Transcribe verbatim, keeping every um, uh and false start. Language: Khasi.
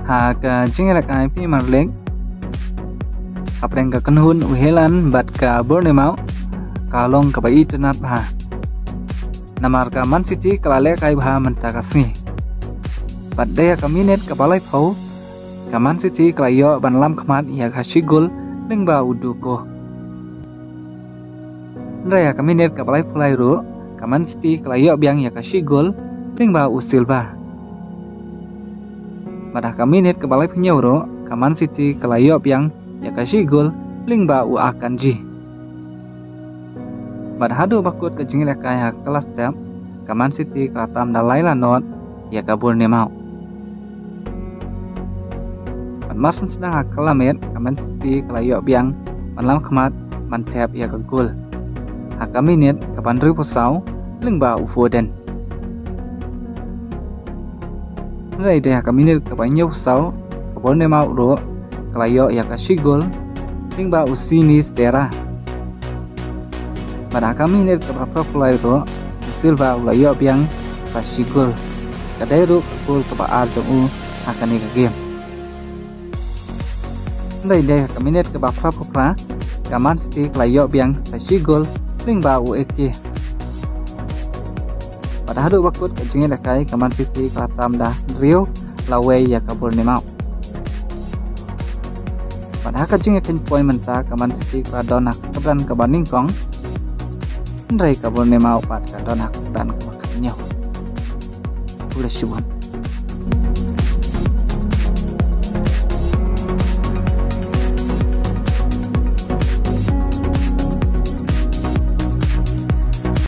Ha ka jingïalehkai Premier League, hapdeng ka kynhun u Haaland bad ka Bournemouth, ka long kaba itynnad bha. Namar ka Man City ka la lehkai bha mynta ka sngi. Bad dei ha ka minit kaba laiphew, ka Man City ka la ïoh ban lam khmat ïa ka shi gol lyngba u Doku. Hynrei ha ka minit kaba laiphew lai ruh, ka Man City ka la ïoh biang ïa ka shi gol lyngba u Silva. Bad ha ka minit kaba laiphew hynñiew ruh, ka Man City ka la ïoh biang ïa ka shi gol lyngba u Akanji. Bad haduh ba kut ka jingïalehkai ha ka la step, ka Man City ka la tam da lai la not ïa ka Bournemouth. Bad mar shen sdang ha ka la miet, ka Man City ka la ïoh biang ban lam khmat ban thep ïa ka gol ha ka minit kaba hynriewphew saw lyngba u Foden. Hynrei dei ha ka minit kaba hynñiewphew saw, ka Bournemouth ruh ka la ïoh ïa ka shi gol lyngba u Sinisterra. Bad ha ka minit kaba phra phew lai ruh, u Silva u la ïoh biang ka shi gol. Ka dei ruh ka gol kaba ar jong u ha kane ka game. Hynrei dei ha ka minit kaba phra phew phra, ka Man City ka la ïoh biang ka shi gol lyngba u Ake. Bad haduh ba kut ka jingïalehkai, ka Man City ka la tam da hynriew la wei ïa ka Bournemouth. Bad ha ka jingïakheiñ point mynta, ka Man City ka la don ha ka kyrdan kaba nyngkong, hynrei ka Bournemouth pat ka don ha ka kyrdan kaba khathynñiew. Khublei shibun.